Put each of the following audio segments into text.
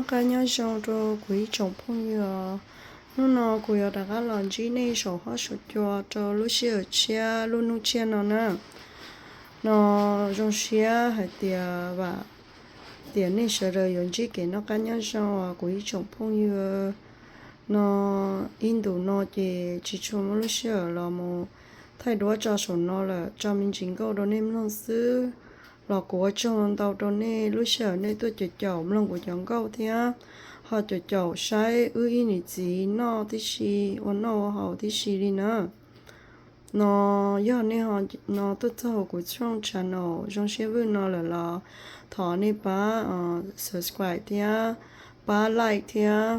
Noj qab nyob zoo rau kuv ib tsoom phooj ywg os. Hnub no kuv yuav rov qab los ntsib nej saum huab saum cua rau lub sij hawm tshiab lub hnub tshiab no na. No zoo siab hais tias vam tias nej sawv daws yuav ntsib kev noj qab nyob zoo os kuv ib tsoom phooj ywg. No ib ntus no ces tsis tshua muaj lub sij hawm los mus thaij duab tso saum no lawm, tso me ntsis nkauj rau nej mloog xwb. Los kuv ua tsaug ntau rau nej lub sij hawm nej tuaj caum caum mloog kuv cov nkauj thiab ho caum caum saib wb ib niam txiv noj tib si, ua noj ua haus tib si li na. No yog nej ho no tuaj txog hauv kuv channel Zoo Siab Vwj no lawm los thov nej pab subscribe thiab pab like thiab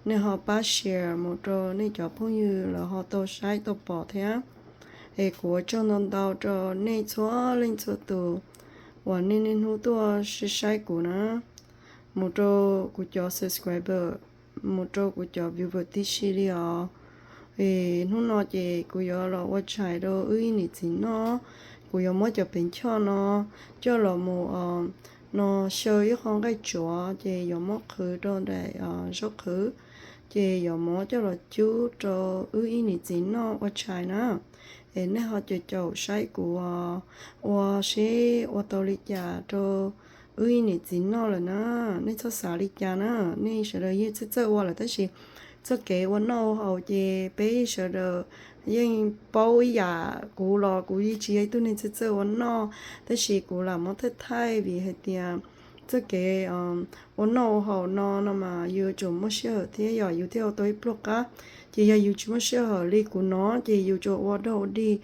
nej ho pab share mus rau nej cov phooj ywg lawv ho tau saib tau pom thiab. Es kuv ua tsaug ntau ntau rau nej txhua leej txhua tus uas nej niaj hnub tuaj saib saib kuv na, mus rau kuv cov subscriber, mus rau kuv cov viewer tib si li os. Es hnub no ces kuv yuav los ua tshais rau wb ib niam txiv noj. Kuv yuav muab cov pev choj no coj los mus no xyaw ib qho nqaij tsuav ces yuav muab qhwv rau daim zaub qhwv, ces yuav muab coj los cub rau wb ib niam txiv noj ua tshais na. Es nej ho caum caum saib kuv ua seb ua tau li cas rau wb ib niam txiv noj lawm na. Nej txhob xav li cas na, nej sawv daws yeej txawj txawj ua lawm tab sis txoj kev ua noj ua haus ces peb sawv daws yeej paub ib yam. Kuv los kuv yeej tsis yog ib tug neeg txawj txawj ua noj, tab sis kuv lam muab thaij thaij vim hais tias txoj kev ua noj ua haus no no mas yus yuav tsum muaj sij hawm thiab yog yus thiaj ua tau ib pluag qab. Ces yog yus tsis muaj sij hawm li kuv no ces yus tsuas ua dog ua dig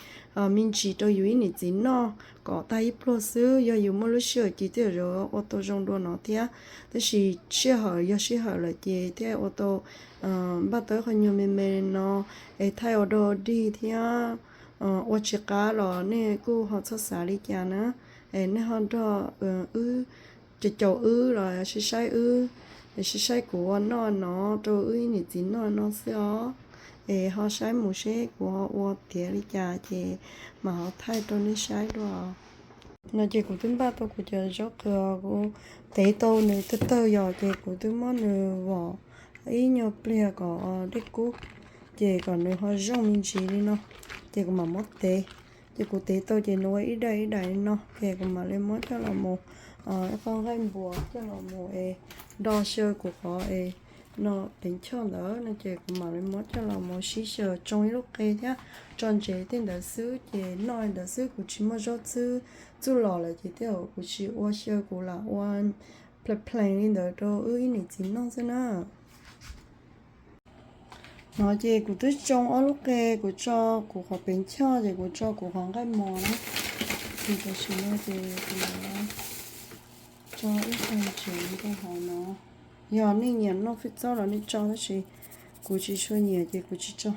me ntsis rau yus ib niam txiv noj kom tag ib pluag xwb. Yog yus muaj lub sij hawm ces thiaj yuav ua tau zoo dua no thiab. Tab sis sij hawm yog sij hawm lawm ces thiaj ua tau npaj tau qho nyuag me me no es thaij ua dog ua dig thiab ua tsis qab los nej kuj ho txhob xav li cas na. Es nej ho nrog wb, caum caum wb los saib saib wb, saib saib kuv ua noj no rau wb ib niam txiv noj no xwb os. Es ho saib mus seb kuv ho ua tiav li cas ces mam ho thaij rau nej saib dua. No ces kuv twb npaj tau kuv cov zaub qhwv, kuv tev tau nws tawg tawg yom ces kuv twb muab nws vom ib nyuag pliag kom dej kub, ces kom nws ho zoo me ntsis li no, ces kuv mam muab tev. Ces kuv tev tau ces nws ua ib daim ib daim li no ces kuv mam li muab coj los mus ib qho nqaij npuas coj los mus es do xyaw kuv qhov es no pev choj ntawd no ces kuv mam li muab coj los mus sib xyaw tsoo ib lub qe thiab tso ntsev tej ntawd xwb ces noj li ntawd xwb. Kuv tsis muaj zaub txhwb txuj lom lawm ces tej zaum kuv tsis ua xyaw, kuv lam ua plees plees li ntawd rau wb ib niam txiv noj xwb na. No ces kuv twb tsoo ob lub qe, kuv tso kuv qhov pev choj ces kuv tso kuv qhov nqaij mos na. Ces tam sim no ces kuv tso ib qho ntsev rau hauv no. Yog nej nyiam noj fij txob los nej tso tab sis kuv tsis tshua nyiam ces kuv tsis tso.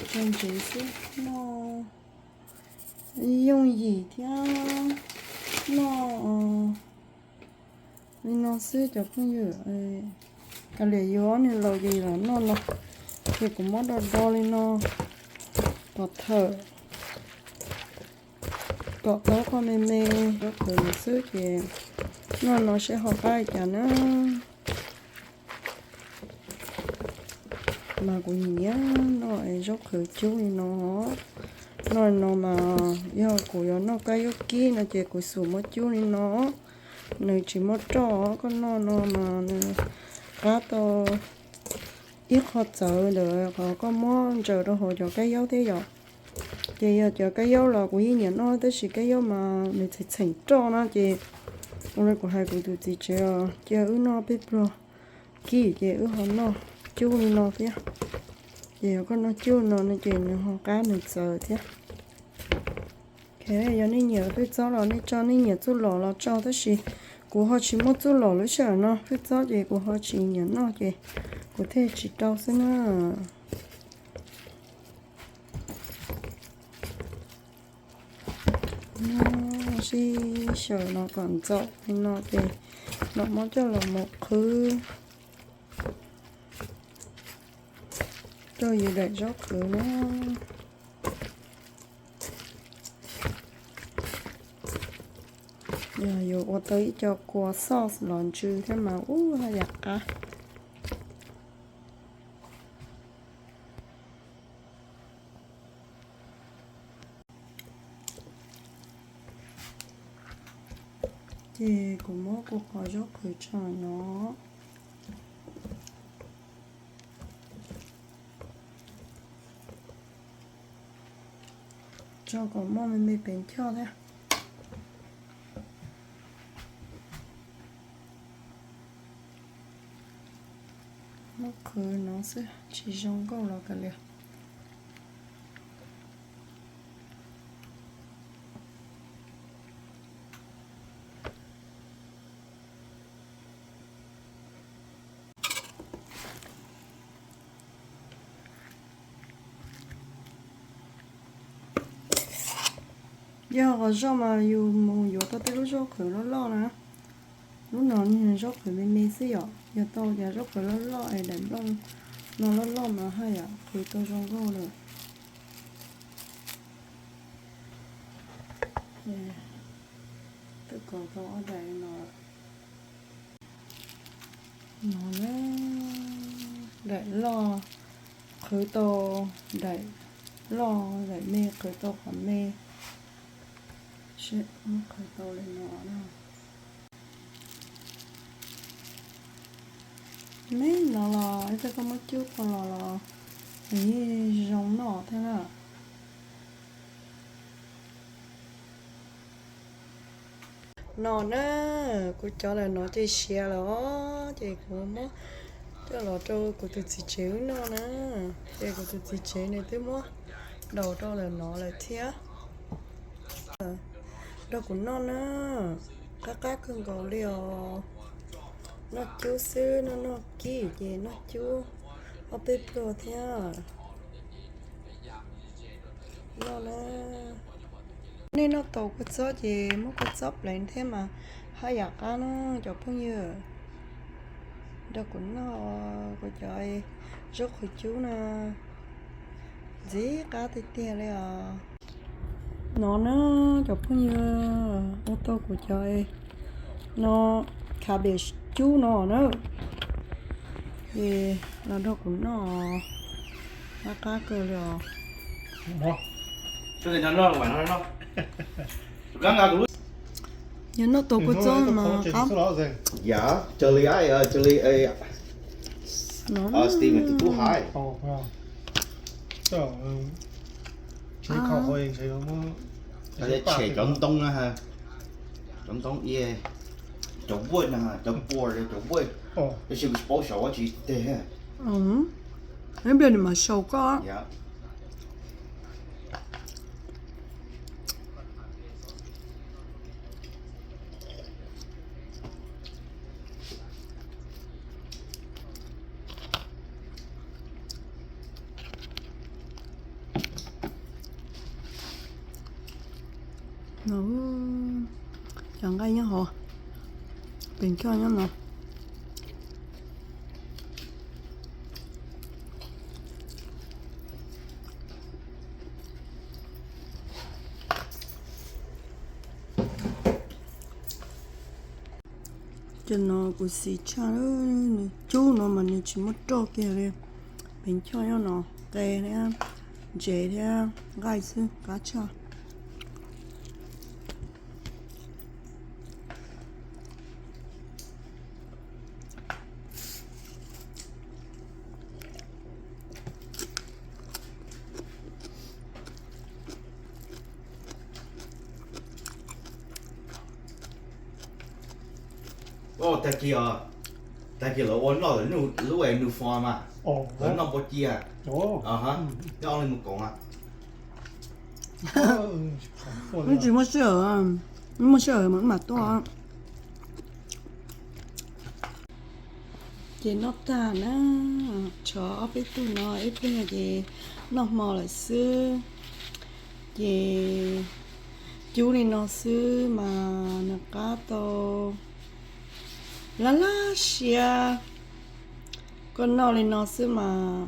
Tso ntsev xwb, noj yooj yim thiab noj li no xwb cov phooj ywg. Kav liam yus ob niag laus ces lam noj no, ces kuv muab do do li no kom thawm, kom tau qhov me me, zaub qhwv no xwb ces noj no seb ho qab li cas na. Mas kuv nyiam noj zaub qhwv cub li no. Noj li no mas yog kuv yuav noj kab yaub kib no ces kuv xum muab cub li no. Nws tsis muaj roj, koj noj no mas nws qab tau ib qho txawv ntawm qhov koj muab ntsaws rau hauv cov kab yaub thiab yom. Ces yog cov kab yaub los kuv yeej nyiam noj tab sis kab yaub mas nws txheem txheem roj na ces ua li kuv hais kuv tus txiv tsev os, cia wb noj peb pluag kib ces wb ho noj cub li no thiab. Ces yog koj noj cub no no ces nws ho qab nws txawv thiab. Yog nej nyiam fij txob los nej tso, nej nyiam txuj lom los tso tab sis kuv ho tsis muaj txuj lom lub sij hawm no, fij txob ces kuv ho tsis nyiam noj ces kuv thiaj tsis rau xwb na. Sib xyaw no kom ntxaum li no ces mam muab coj los mus qhwv rau yus daim zaub qhwv na. Yog yuav ua tau ib co kua sauce los ntsw thiab mas ub haj yam qab. Ces kuv muab kuv qhov zaub qhwv tso no. Tso kom muaj me me pes choj thiab. Muab qhwv no xwb tsis zoo nkauj los kav liam. Yog qhov zaub mas yus mus yuav tau tej lub zaub qhwv loj loj na. Lub no zaub qhwv me me xwb yom, yog tau cov zaub qhwv loj loj es daim nplooj no loj loj mas haj yam qhwv tau zoo nkauj lawm. Twb kaus tau ob daim no. No na, daim loj qhwv tau, daim loj, daim me qhwv tau qhov me. Seb muab qhwv tau li no na. Me no los ib pliag koj muab cub tau los los nws yeej zoo noj thiab na. No na, kuv cov lawm no ces siav lawm os, ces kuv muab coj los rau kuv tus txiv tsev wb noj na. Ces kuv tus txiv tsev nws twb muab daus rau lawm no lawm thiab. Rau kuv noj na, qab qab kawg nkaus li os. Noj cub xwb, noj noj kib ces noj cub ob peb pluag thiab. Noj na. Nej noj tau kua txob ces muab kua txob pleev thiab mas haj yam qab na cov phooj ywg. Nrog kuv noj kuv cov zaub qhwv cub na, ntxim qab tiag tiag li os. No na cov phooj ywg, ua tau kuv cov no cabbage cub no na, es los nrog kuv noj, qab qab kawg li os. Yog noj tau kua txob mas qab. Tshem cov ntoo na, cov ntoo, cov npuaj na, cov board, cov npuaj, tab sis kuv tsis paub xyaum ua tsis teg. Ib pliag nws mam xyaum koj. Cov nqaij nyob hauv, pes choj nyob no. Cov no kuv xis tshaj, nws cub no mas nws tsis muaj roj kiag li. Pes choj nyob no, qe thiab ntsev thiab nqaij xwb, qab tshaj. Tag kis, tag kis lawv ua noj lub es nws fo mas, lawv noj npua cia, nyob li mus koom. Wb tsis muaj sij hawm, wb muaj sij hawm mas wb mam tuaj. Ces noj tag na, tshuav ob peb tug no ib pliag ces noj hmo lawm xwb. Ces cub li no xwb mas nws qab tau laj laj siab. Koj noj li no xwb mas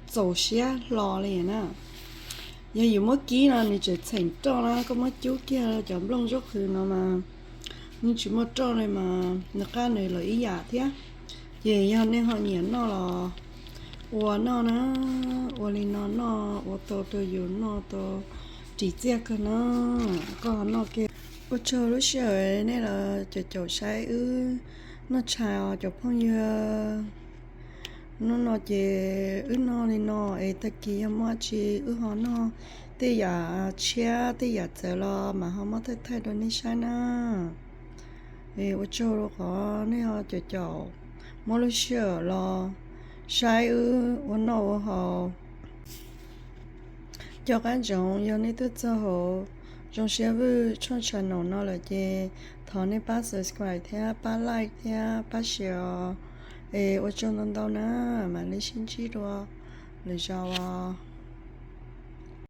txaus siab hlo li na. Yog yus muab kib no nws tseem txheem roj na, koj muab cub kiag cov nplooj zaub qhwv no mas Yeej tsis muaj roj li mas nws qab nws lawm ib yam thiab. Ces yog nej ho nyiam noj los ua noj na, ua li no noj, ua tau rau yus noj tau ris txiaj kawg na. Koj ho noj kiag. Ua tsaug lub sij hawm nej los caum caum saib wb noj tshais os cov phooj ywg. Hnub no ces wb noj li no es tag kis yog muaj tsi wb ho noj tej yam tshiab tej yam txawv los mas ho muab thaij thaij rau nej saib na. Es ua tsaug rau qhov nej ho caum caum muab lub sij hawm los saib wb ua noj ua haus. Cov qab ntsoov yog nej tuaj txog hauv Zoo Siab Vwj channel no lawm ces thov nej pab subscribe thiab pab like thiab pab share os. Es ua tsaug ntau ntau na, mam li sib ntsib dua lwm zaus os.